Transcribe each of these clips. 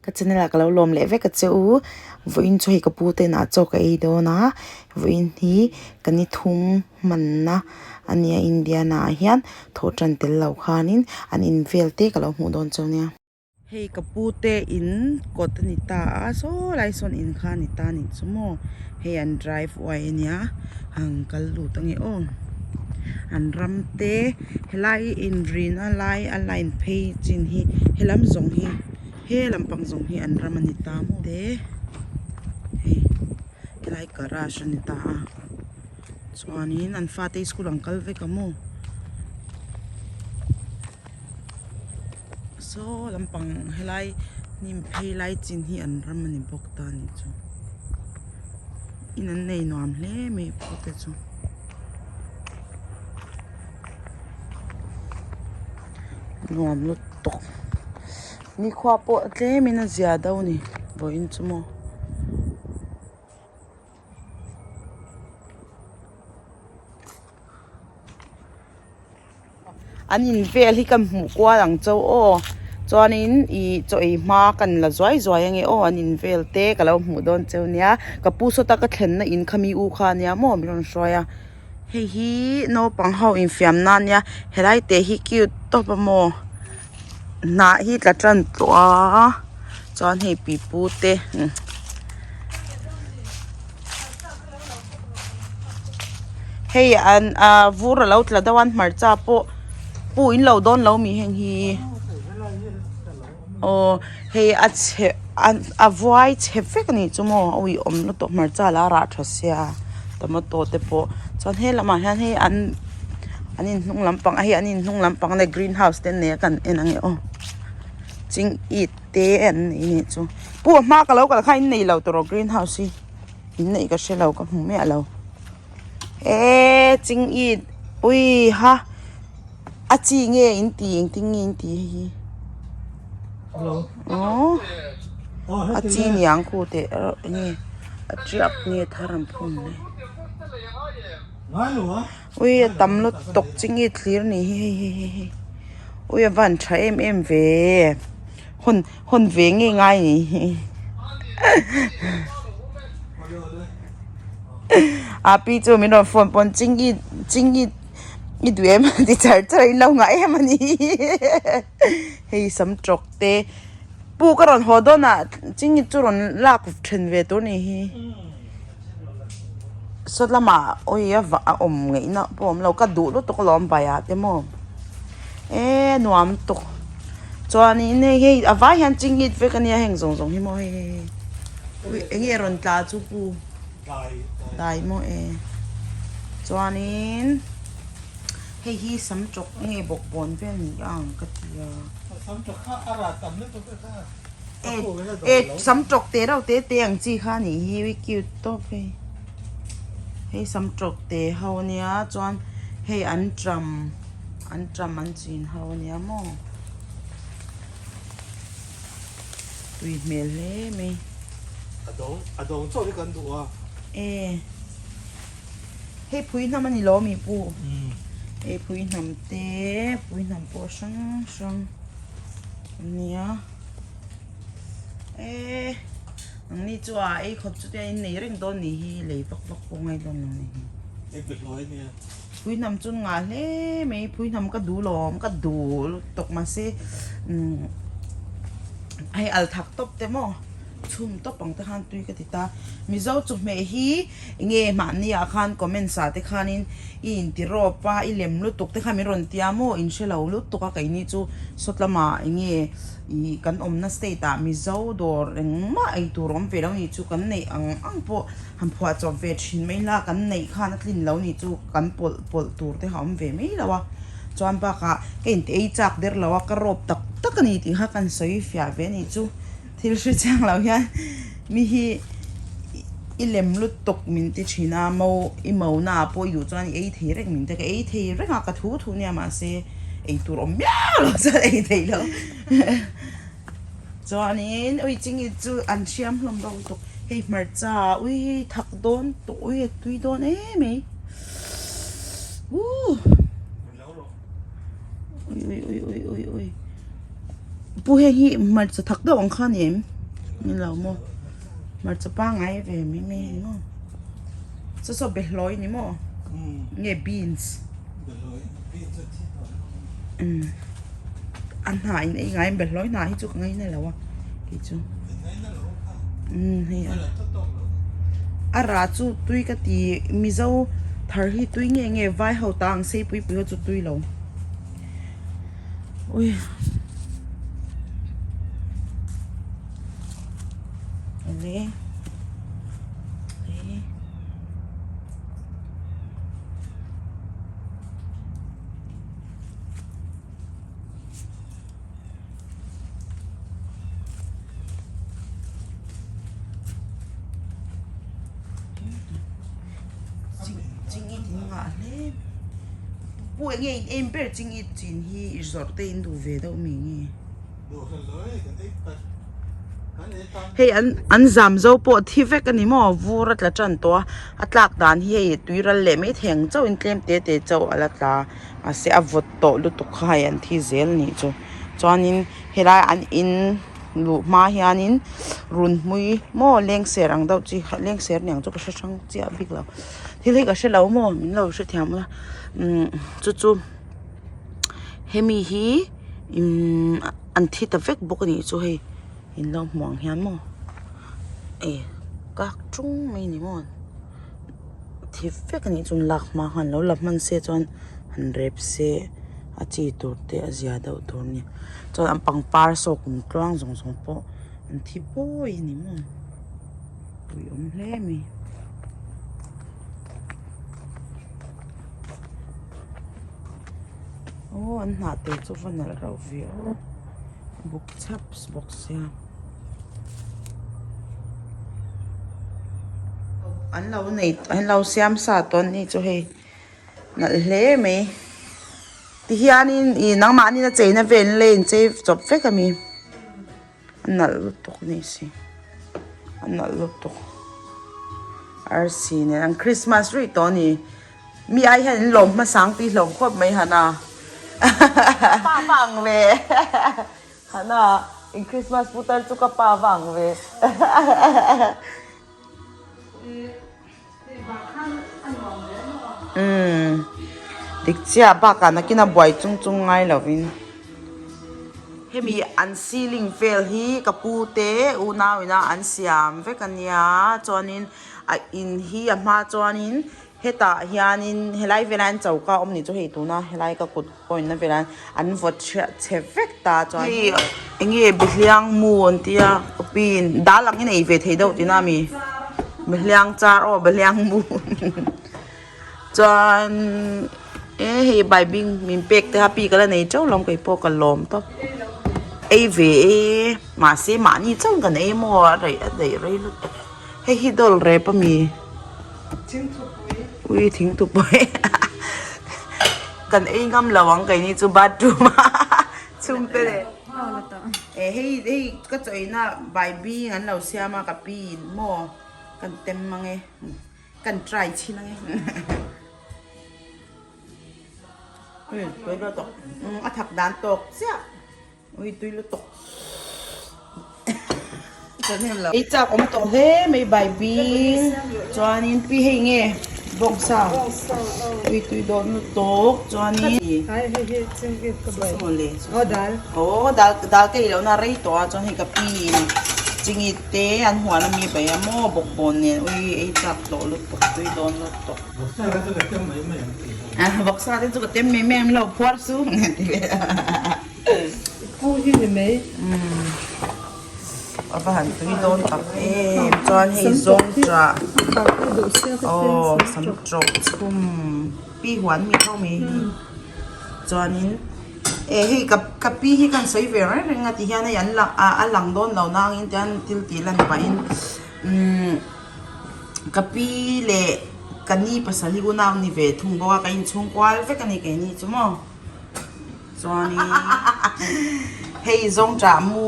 Ka channel ah ka lo lawm leh vek a che u vawiin chu hei ka pu te inah chaw ka ei dawn a vawiin hi ka ni thum hmanna a nia Indiana ah hian thawh tan tel lo khanin an in vel te ka lo hmuh dawn chu nia. Hei ka pu te in kawt a ni ta a saw lai sawn in kha a ni ta a nih chu maw hei an drive uai a nia ang kal lut ange aw an ram te helai inrina lai a line phei chin hi helam zawng hi he lampang zawng hi an ram a ni ta maw te hei helai garage a ni ta a chuanin an fate school an kal vek a maw. Saw lampang helai hnim phei lai chin hi an ram a ni bawk ta a nih chu in an nei nuam hle mai pawh te chu nuam lutuk nikhua pawh tlem in a zia deuh a ni vawiin chu maw. An in vel hi ka hmuh kual ang chauh aw chuanin ih chaw ei hma kan la zuai zuai ange aw an in vel te ka lo hmuh dawn cheu nia ka pu sawta ka thlenna in kha mi u kha ania maw min rawn hruai a hei hi naupang ho infiam na ania helai te hi cute tawp a maw hnah hi tla tan tawh a chuan hei pipu te. Hei an ah vur a lo tla deuh a hmarcha pawh pu in lo dawn lo mi heng hi aw hei a chhe a vuai chhe vek a nih chu maw a uiawm lutuk hmarcha la rah tha sia tomato te pawh chuan he lamah hian hei an an inhnung lampang a hei an inhnung lampang leh green house te an nei a kan en ang e aw ching it te an nei a nih chu pu a hma ka lo kal kha in nei lo tawh rawh green house hi. In neih ka hre lo ka hmu miah lo eee ching it ui ha a chi nge in ti engtin nge in ti hei hi aww a chi niang khu teh erawh enge a tiak nge thar an phun le ui a tam lutuk ching it thlir a nih hi hei hei hei hei ui a van tha em em ve hawn hawn ve ngei ngai a nih hi a pi chu min rawn phone pawn ching i ching i i duh em ti char char a in lo ngah em a ni hei sam tawk te pu ka rawn haw dawn ah ching i chu rawn lak then ve tur a nih hi saw lamah awi a vah a awm ngaihna pawh a awm lo ka duh lutuk alawm baiah te maw eee nuam tuk chuanin hei hei a vai hian ching it vek ania heng zawng zawng hi maw hei hei hei ui eng nge rawn tla chu pu dai maw e chuanin hei hi sam chawk nge bawkbawn vel ni ang ka ti a e sam chawk te reuh te te ang chi kha a nih hi ui cute tawp hei hei sam chawk te ho ania chuan hei an tram an tram an chin ho ania maw tui hmel hle mai a dawng a dawng chauh hi kan duh a e hei phui hnam a ni lo mi pu hei phui hnam te phui hnam pawh hrang hrang ania e nangni chu a ei khawp chu te in nei reng dawn ni hi lei vak vak pawh ngai dawn lo ni hi ei pe hluai nia phui hnam chu ngah hle mai phui hnam ka duh lawm ka duh lutuk mahse umm hei al thak tawp te maw. chhum tawp ang te khan tui ka ti ta. Mizo chawhmeh hi enge mahni ah khan comments ah te khanin i inti rawp a, i lem lutuk te khan min rawn tia maw in hre lo lutuk a keini chu sawt lamah enge ih kan awmna state ah Mizo dawr engmah ei tur awm ve lo ni chu kan neih ang ang pawh han phuah chawp ve thin mai la kan neih khan a tlin lo ni chu kan pawlh pawlh tur te kha awm ve mai lo a. Chuan bakah ka inti ei chak der lo a, ka rawp tak tak a ni tih kha kan sawi fiah ve a nih chu. Thil hre chiang lo hian mi hi i lem lutuk min ti thin a, mo i mo na ah pawh i duh chuan i ei thei reng min ti a, ka ei thei reng a, ka thu thu nia mahse ei tur awm miau lo chuan ei thei lo. Chuanin ui chingit chu an hriam hlawm deuh lutuk, hei hmarcha ui thak dawn tawh ui a tui dawn em mai. Ui ui ui ui ui ui pu heng hi hmarcha thak deuh ang kha a ni em ni lo maw hmarcha pangngai ve mai mai a ni maw saw saw behlawi a ni maw nge beans umm a hnah in ei ngai behlawi hnah hi chu ka ngaina lo a kei chu umm hei a a rah chu tui ka ti mizo thar hi tui nge nge vai ho ta ang sei pui pui ho chu tui lo ui awle e. Chingit in ngah hle pu eng nge in em ber chingit chin hi i zawrh te in duh ve deuh mi nge hei an an zam zo pawh thi vek a ni maw vur a tla tan tawh a a tlak dan hi hei tui ral leh mai thei ang chauhin tlem te te chauh a la tla mahse a vawt tawh lutuk kha hei an thi zel a nih chu chuanin helai an in luh hma hianin run hmui maw lengser ang deuh chi kha lengser ni ang chu ka hre hrang chiah bik lo thil hi ka hre lo maw min lo hrethiam ula umm chu chu hemi hi imm an thi ta vek bawk a nih chu hei in lo hmuh ang hian maw e kak tung mai a ni maw. Thi vek a nih chuan lak hma khan lo la hman se chuan han rep se a chi tur te a zia deuh tur a ni chuan an pangpar saw kum tluang zawng zawng pawh an thi pawi a ni maw pui awm hle mai. Aw an hnah te chu va nalh reuh ve aw buk chhap bawk sia. An lo nei an lo siam sa tawh a nih chu hei nalh hle mai tihianin ih nangmahni a cheina vel in lei inchei chawp vek a mi a nalh lutuk a ni si a nalh lutuk arsi nen an christmas rih tawh a ni. Mi ai hian in lawm hmasang tih hlawm khawp mai han a pa va ang ve han a in Christmas putar chu ka pa va ang ve umm dik chiah bakah nakin a buai chung chung ngai lovin hemi an ceiling vel hi ka pu te unau ina an siam vek ania chuanin a in hi a hma chuanin. Hetah hianin helai velah hian choka awm nih chu hei tuna helai ka kut point na velah hian an vawt chhiah chhe vek ta chuan hei enge behliang mu an tia copy in dal ang in ei ve thei deuh tihna ami behliang char aw behliang mu chuan e hei baibing min pek te kha pi ka la nei teuh lo kei pawh ka lawm tawp ei ve e mahse mahni chauh kan ei maw a rei a daih rei lutuk. Hei hi dawlh rep a mi? Ui thingthupui kan ei ngam lo ang keini chu bathroom a chhungte leh eh hei hei ka chawina baibing an lo siam a ka pi in maw kan tem ang e kan try chhin ang e ui tui lutuk a thak dan tawk chiah. Ui tui lutuk Ei chak awm tawh hle mai baibing chuanin pi hei nge bawngsa ui tui dawn lutuk chuanin aw dal dal ka ei lohna rei tawh a chuan hei ka pi in. Chingit te an huan ami bai a maw bawkbawn nen ui ei chak tawh lutuk tui dawn lutuk. Vawksa te chu ka tem mai mai ang tih kha. Vawksa te chu ka tem mai mai ang lo phuar su nge ti leh a. Ho hi ni mai. A va han tui dawn tak em chuan hei zawng chah aw sam tawh chhum pi huan mi tho mai hi chuanin e hei ka ka pi hi ka han sawi ve reng reng a ti hian hei an lang ah a lang dawn lo nangin tian thil tih lan pahin umm ka pi leh ka ni pasal hi unau ni ve thung bawk a ka inchhung kual vek a ni keini chu maw. Chuanin hei zawng chah mu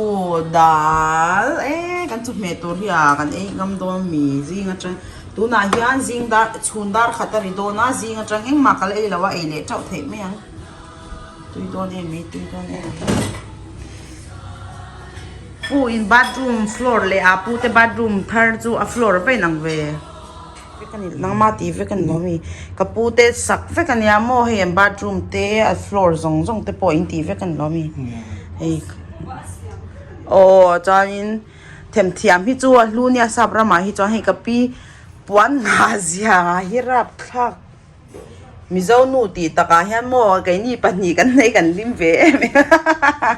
dal e kan chawhmeh tur hi a kan ei ngam dawn mi zing atang tunah hian zing dar chhun dar khat a ri dawn a zing atang engmah ka la ei lo a ei leh teuh theih mai ang tui dawn em mai tui dawn em mai pu in bathroom floor leh a pu te bathroom thar chu a floor va inang ve. Vek a ni nangma tih vek a ni lo mi ka pu te sak vek a nia maw hei an bathroom te a floor zawng zawng te pawh in tih vek a ni lo mi hei aw chuanin themthiam hi chu a hlu nia sap ramah hi chuan hei ka pi puan nghah zia hi rapthlak mizo nu tih takah hian maw keini pahnih kan nei kan hlim ve em em a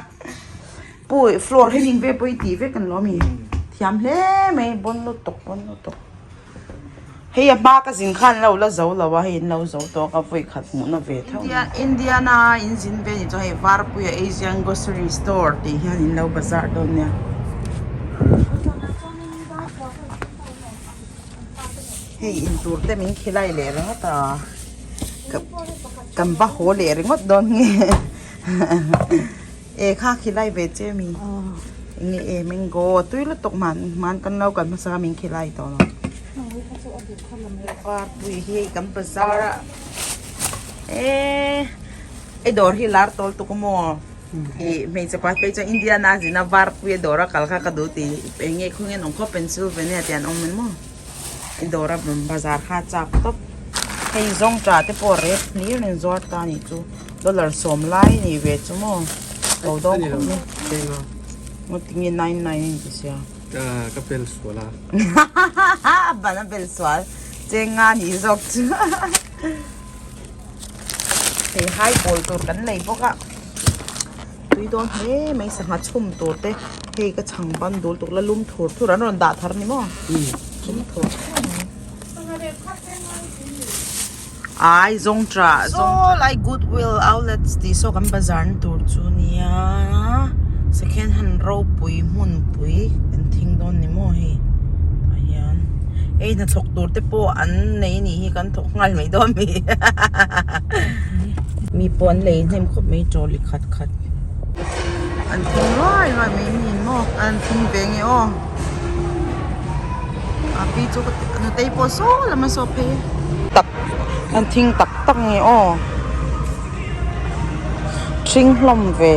pu floor hi ning ve pawh i tih vek a ni lo mi thiam hle mai bawn lutuk bawn lutuk. Hei a hma ka zin khan an lo la zo lo a, hei an lo zo tawk a vawi khat hmuhna ve tho. Indiana in zin ve ni chuan hei Varpuia Asian Grocery Store tih hian in lo bazar dawn nia. Hei in tur te min khilai leh ringawt a, kan va haw leh ringawt dawn nge. E kha khilai ve che mi enge e mango tui lutuk man man kan lo kal hmasa a min khilai tawh lo par pui hi kan bazar a e e dawr hi lar tawl tuk maw i hmeichhe pakhat phei chuan India na zin a var pui a dawr a kal kha ka duh tih enge khawnge an awm khaw Pennsylvania tih an awm em maw i dawr a bazar kha a chak tawp hei zawng tah te pawh rep hlir in zuar ta a nih chu. Dollar sawm lai a nih ve chu maw lo dawng khawp mai maw tinge nine nine a inti sia ka bel sual a ban a bel sual cheng nga nih zawk chu hei hai pawl tur kan lei bawk a tui dawn hle mai sangha chhum tur te hei ka chhang ban dul tuk la lum thur thur an rawn dah thar ni maw lum thur thur mai. Ai zawng tah saw lai goodwill outlets tih saw kan bazar na tur chu nia second hand ropui hmunpui an thing dawn ni maw hei tah hian hei hnathawk tur te pawh an nei anih hi kan thawk nghal mai dawn mi mi pawh an lei hnem khawp mai trolley khat khat an thing ruai ruai mai mi maw an thing ve nge aw. A pi chu ka nutei pawh saw lam a saw phei tak an thing tak tak nge aw ṭhing hlawm ve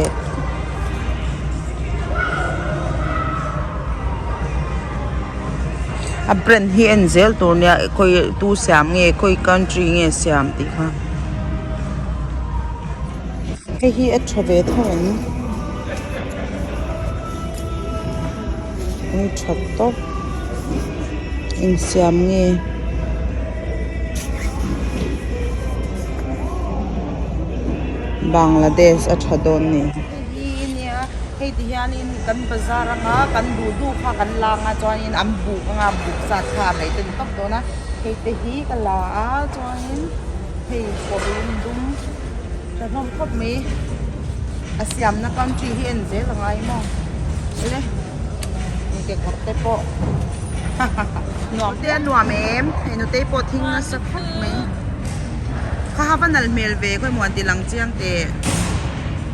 a brand hi en zel tur nia khawi tu siam nge khawi country nge siam tih kha hei hi a tha ve tho ang. Ni tha tawp insiam nge Bangladesh a tha dawn ni. Hei hi nia hei ti hianin kan bazar anga kan duh duh kha kan la anga chuanin an buk anga buk zat kha a lei te ni tawp dawn a hei te hi ka la a chuanin hei kawrlum dum tha hlawm khawp mai. A siamna country hi en zel a ngai maw le kekawr te pawh nuam te a nuam em hei nutei pawh thing nasa khawp mai kha ha va nal hmel ve khawi muan ti lang chiang teh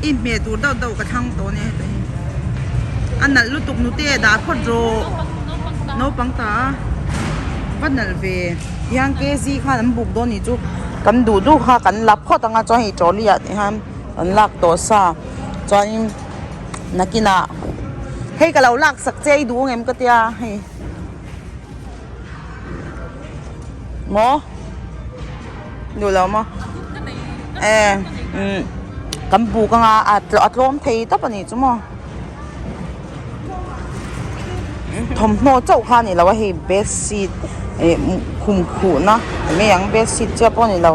i hmeh tur deuh deuh ka thlang tawh ania heta hi a nalh lutuk nute dah phawt rawh naupang ta a va nalh ve tihian kg khan an buk dawn nih chu kan duh duh kha kan la phawt anga chuan hei trolley ah te hian. An lak tawh sa chuanin nakinah hei ka lo lak sak che i duh ang em ka tia hei maw duh lo maw e umm kan buk anga a tlawm thei tawp a nih chu maw. Thawmhnaw chauh kha a ni lo a hei bedsheet ih khum khuhna mai ang bedsheet chiah pawh a ni lo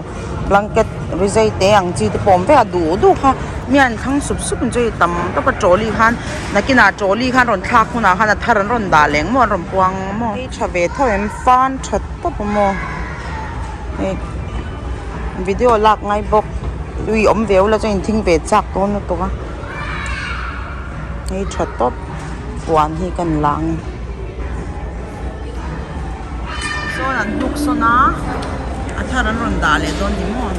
blanket rizai te ang chi te pawh a awm vek a duh duh kha mi an thlang sup sup ang chu hei tam tawp a trolley khan nakinah trolley khan rawn thlak hunah khan a thar an rawn dah leh ang maw an rawn puang ang maw. Hei tha ve tho em fan tha tawp a maw hei video lak ngai bawk ui awm ve ula chuan inthing ve chak dawn lutuk a hei tha tawp puan hi kan la ang e sawn an hnuk sawn a a thar an rawn dah leh dawn ni maw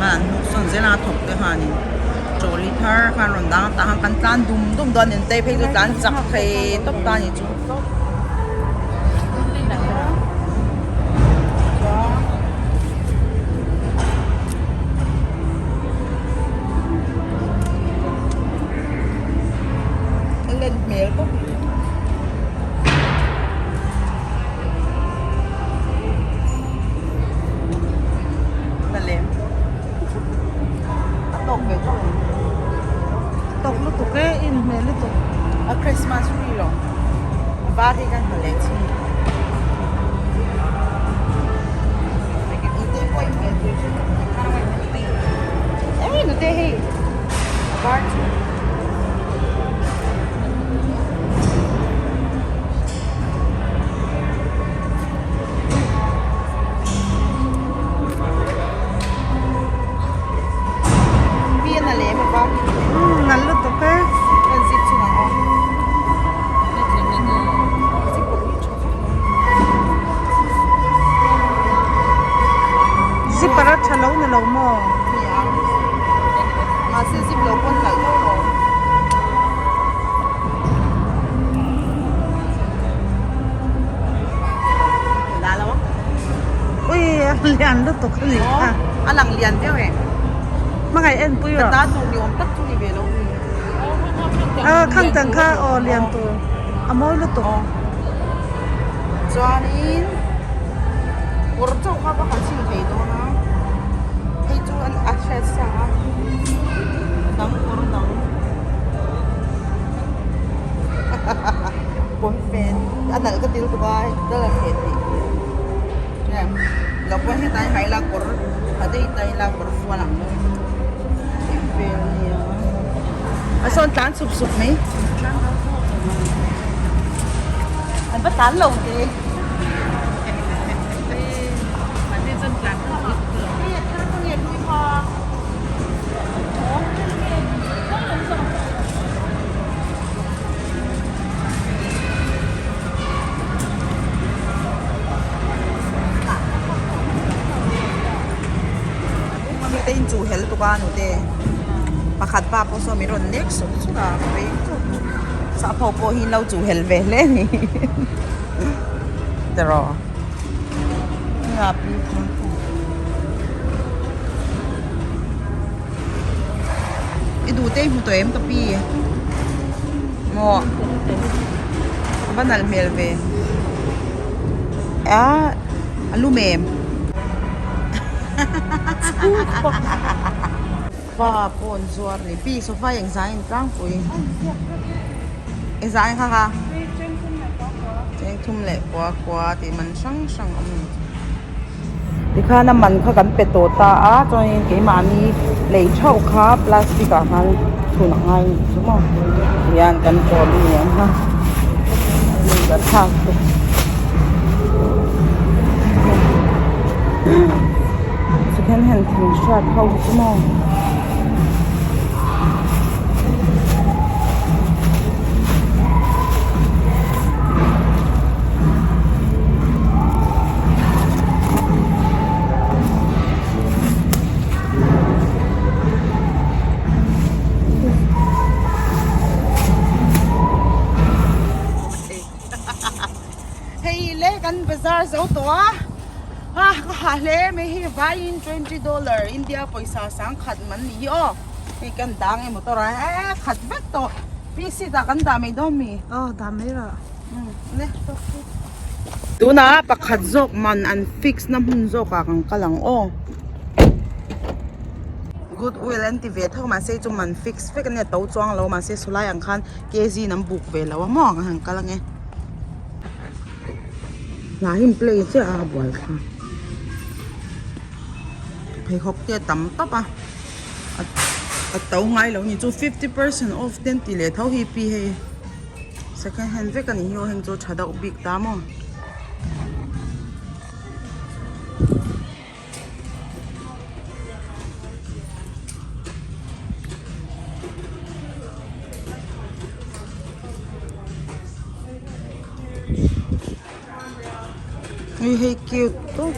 a an hnuk sawn zel ang a thawk te khanin trolley thar kha an rawn dah ang tah khan kan tlan dum dum dawn a ni tei phei chu tlan chak thei tawp ta a ni chu. A len hmel bawk a lem a tawk ve tawk em a tawk lutuk e in hmel lutuk a Christmas tree lo a var hi kan ha leh chin Ê nute hei a var chu. Pian a lem a va. Umm nalh lutuk e. Kan zip chungah aw. Zipper hi tha vak lo. Zipper a tha lo ni lo maw? Nia. Mahse zip lo pawn nalh deuh lo. Ui a lian lutuk a ni kha. A lang lian deuh e. Hmangaih en pui rawh. Ka ta tur ni awm tak chu ni ve lo ni. A khang tang kha aw lian tur a mawi lutuk. Chuanin kawr chauh kha va ha chhin thei dawn a. Hei chu a hriat sa a. Dang kawr dang. Pawnfen a nalh ka ti lutuk a ka la hreh tih em lo pawh hetlai hai la kawr tha daih ta ila kawr fual ang deuh tih vel a nia a sawn tlan sup sup mai an va tlan lo te hei a thar pawh nge hlui kha. Mite in chu hel tuk a nute pakhat pa pawh saw min rawn nek sawk sawk a ka veng chawt sap ho pawh hi an lo chu hel ve hle a ni tiraw. I duh te i hmu tawh em ka pi maw a va nalh hmel ve a a lum em sofa pawh an zuar a ni pi sofa hi engzah in tlangpui engzah in kha kha chengthum leh kua kua tih man hrang hrang a awm a ni. Tikhan a man kha kan pe tawh ta a chuanin keimahni lei theuh kha plastic ah khan thun a ngai a nih chu maw tihian kan trolley nen kha ka thlak te second hand thing hriat ho hi chu maw. Hei le kan bazar zo tawh a a ka hah hle mai hei vaiin $20 India pawisa sangkhat man ni hi aw hei kan dang e motor ah e khat vek tawh P seat ah kan dah mai dawn mi aw dah mai rawh umm le tunah pakhat zawk man an fix na hmun zawk ah kan kal ang aw goodwill an ti ve tho mahse chu man fix vek ania to chuang lo mahse sawlai ang khan kg in an buk ve lo a maw kan han kal ange. Hla hi an play chiah a a buaithlak. Pheikhawk te a tam tawp a a to ngai lo a ni chu fifty percent off te an ti leh tho hi pi hei second hand vek a nih hi aw heng chu a tha deuh bik ta maw. Hei hei cute tawp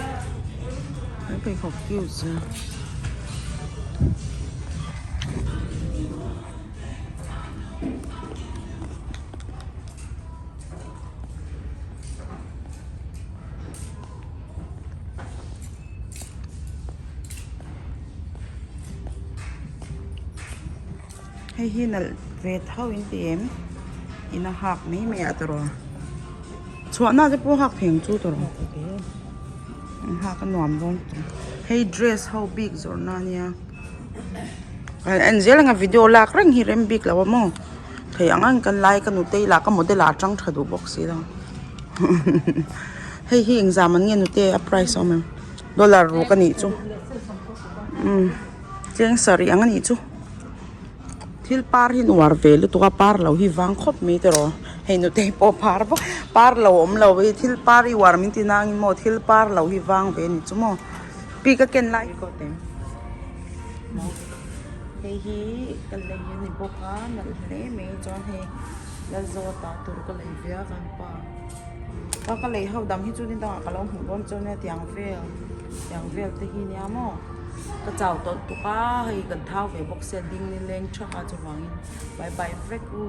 he pheikhawk cute zia. Hei hi nalh ve tho in ti em in a hak mai mai ah tawrh a chhuahna te pawh hak thei ang chu tawrh a an hak a nuam dawn hei dress ho bik zawrhna ania kan en zel ang a video lak reng hi rem bik lo a maw thei ang ang kan lai ka nutei lah ka model ah a tang tha duh bawk si lo. Hei hi engzam an nge nute a price a awm em dollar ruk a nih chu umm cheng sarih ang a nih chu thil par hi nuar ve lutuk a par lo hi vang khawp mai tiraw hei nute pawh par vak par lo awm lo hi thil par hi uar min ti nangin maw thil par lo hi vang ve a ni chu maw pi ka ken lai hei hi ka lei a ni bawk a nalh hle mai chuan hei. Lalzawta tur ka lei ve a kan pa pa ka lei ho dang hi chu ni dangah ka lo hmuh dawn chuan nia tiang vel tiang vel te hi nia maw ka chau tawlh tuk a hei kan thau ve bawk sia ding ni leng thak a chuvangin bye bye vek u.